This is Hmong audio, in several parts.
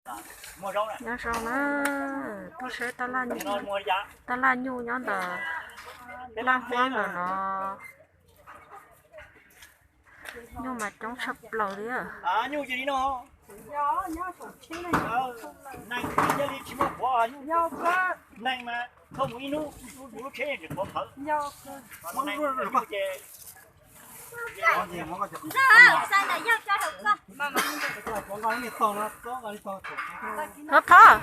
Nyob zoo na, tuaj saib taj laj nyuj nyob ntawm Laj Huab ntawm no. Nyuj mas coob tshaj plaws li. Thov thov,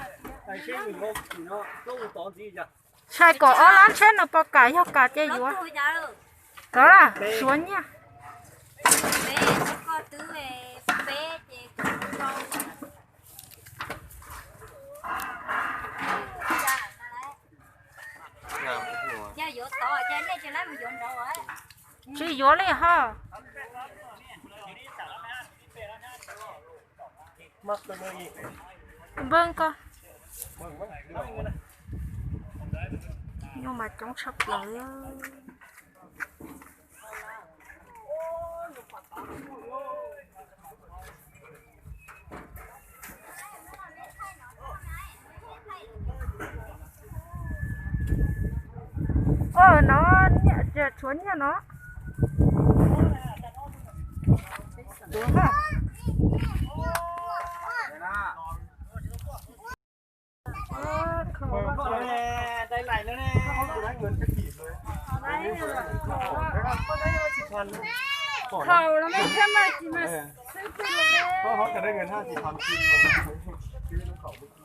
sai kom ob lab tsheb no puas kam, yog kam ces yuav. Tov laj suav nyiaj. Tsis yuav li ho. Npawg ko, nyuj mas coob tshaj plaws. Oj, no tshuav nyiaj no.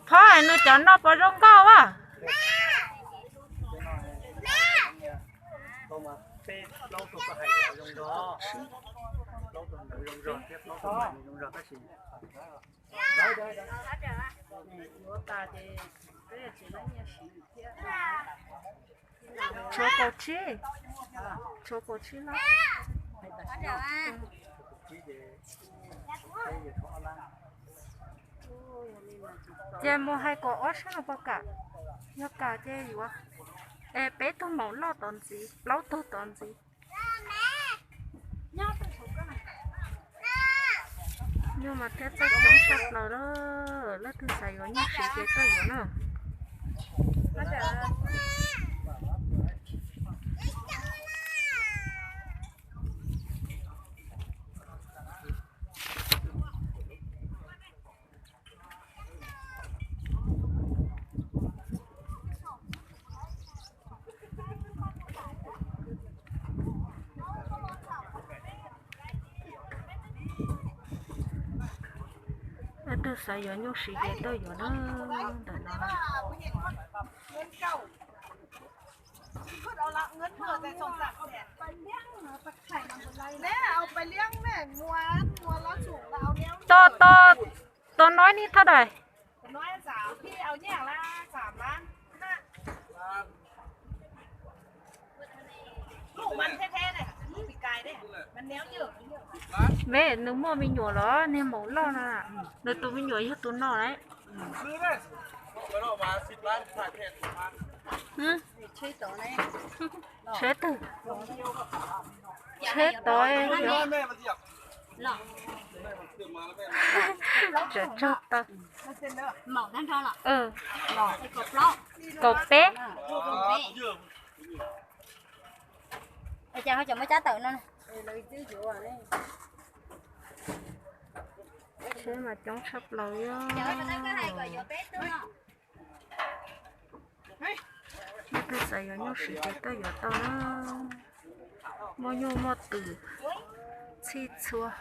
Qhov nws cov no puas zoo nkauj a? Tshuav kaum tsib, tshuav kaum tsib lab. Ces mus hais kom ob sab no puas kam, yog kam ces yuav. Es peb tug maum loj tod ntxiv, plaub tug tod ntxiv. Nyuj mas thiab txawj coob tshaj plaws lawm, leej twg xav yuav nyuj siv ces tuaj yuav na. Leej twg xav yuav nyuj siv ces tuaj yuav na, ntawm no. Tos, tos, tos nói ní thov đài. Meb, nws muaj me nyuam los, niag maum loj no, nws tus me nyuam yog tus no lauj. Tsheb twg? Tsheb tod. Tsaug tawm. Kaum peb. Tsheb mas coob tshaj plaws li. Leej twg xav yuav nyuj siv ces tuaj yuav tau na. Muaj nyuj muaj twm txhij txhua.